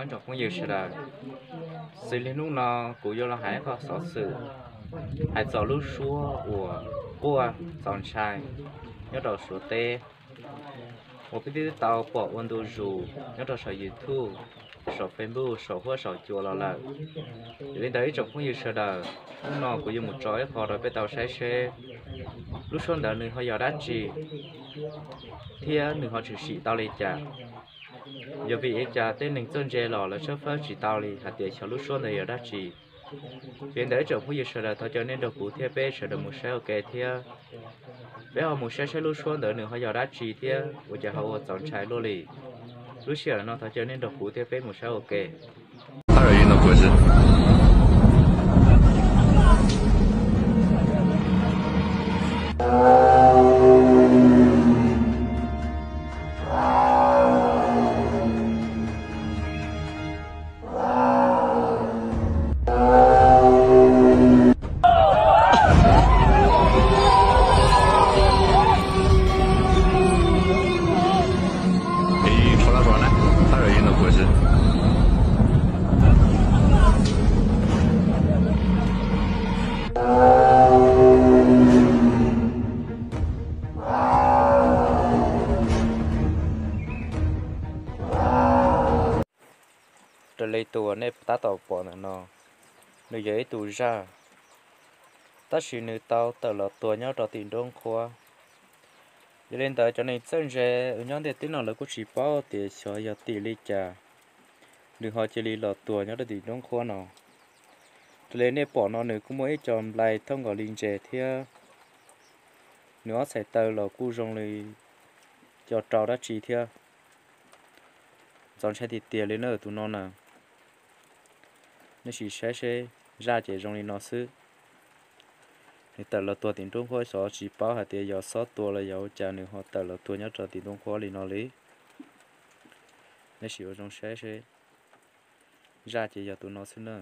Tsoom phooj ywg sawv daws, xws li hnub no kuv yuav los hais ib qho xov xwm hais txog lub suab uas quaj txaus ntshai nyob rau Suav teb, uas peb twb tau pom ua ntu zus nyob rau saum YouTube, saum Facebook, saum huab saum cua los lawm. Yog li ntawd ib tsoom phooj ywg sawv daws, hnub no kuv yuav mus tso ib qho rau peb tau saib seb lub suab ntawd nws ho yog dab tsi thiab nws ho tshwm sim tau li cas. Yog vim li cas tej neeg txawj ntse los lawv tshawb fawb tsis tau li hais tias xyov lub suab ntawd yog dab tsi. Yog li ntawd ib tsoom phooj ywg sawv daws, thov caw nej nrog kuv thiab peb sawv daws mus saib ua ke thiab. Peb ho mus saib saib lub suab ntawd nws ho yog dab tsi thiab ua cas ho ua txaus ntshai luaj li. Lub sij hawm no thov caw nej nrog kuv thiab peb mus saib ua ke. Raws li tus uas nej tab tom pom ntawm no, nws yog ib tug zaj, tab sis nws tau tawm los tuag nyob rau tim nruab nqhuab. Yog li ntawd cov neeg txawj ntse uas nyob ntiaj teb no lawv kuj tsis paub tias xyov yog tim li cas nws ho cia li los tuag nyob rau tim nruab nqhuab no. Raws li nej pom no nws kuj muaj ib co nplai thoob nkaus li ntses thiab nws ob txhais taw los kuj zoo li co rau dab tsi thiab. Txaus ntshai tiag tiag li na tus no na. Nej sim saib seb, zaj ces zoo li no xwb. Nws tawm los tuag tim nruab nqhuab xyov tsis paub hais tias yog xob tua los yog ua cas nws ho tawm los tuag nyob rau tim nruab nqhuab li no li. Nej sim ua zoo saib seb, zaj ces yog tus no xwb na.